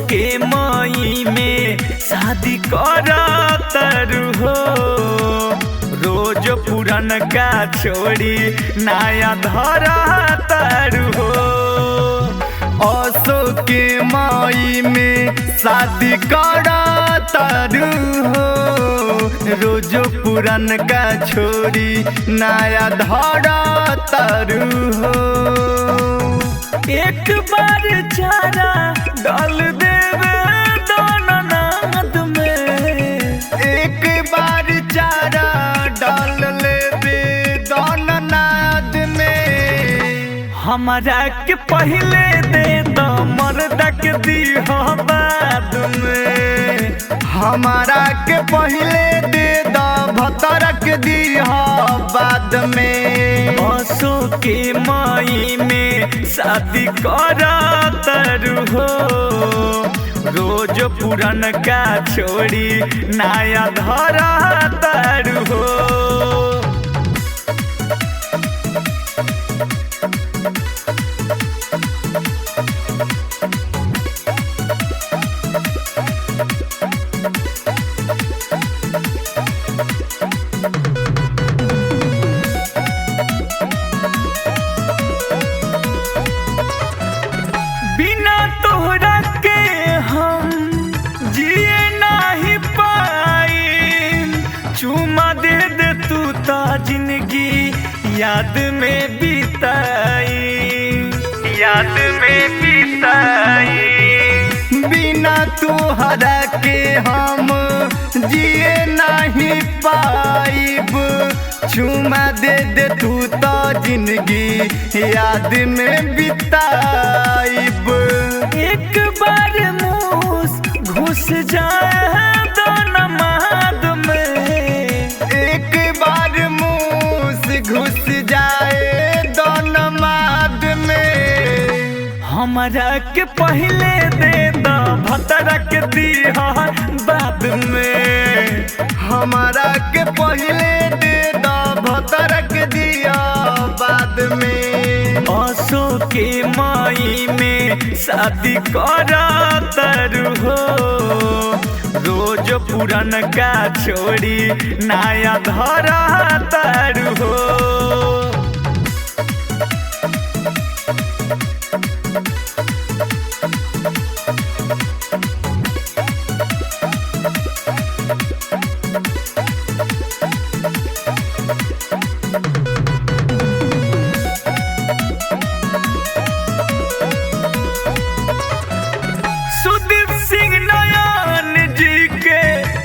के मई में शादी करतरू हो। रोज पुरन का छोड़ी नया धरतरू हो। असो के मई में शादी करतरू हो। रोज पुरन का छोड़ी नया धरतरू हो। एक बार चारा डाल देवे दोनों नाद में। एक बार चारा डाल लेवे दोनों नाद में। हमारा के पहले दे दो मर्द के दीह बाद में। हमारा के पहले दे दो भतर के दीह बाद में। असो के मई में शादी करतरू हो। रोज पुरन का छोड़ी नया धरतरू हो। बिना तोहरा के हम जिए नहीं पाई। चुमा दे दे तू ता जिंदगी याद में बिताई, याद में बिताई। बिना तोहरा के हम जिए नहीं पाइब। चुमा दे दे तू तो जिंदगी याद में बिताइब। एक बार मूस घुस जाए दोनों माद में। एक बार मूस घुस जाए दोनों माद में। हमारा के पहले दे दो भतरा के दीह बाद में। हमारा के पहले दे दो भतर के दिया बाद में। असो के मई में शादी करतरू हो। रोज पुरन का छोड़ी नया धरतरू हो।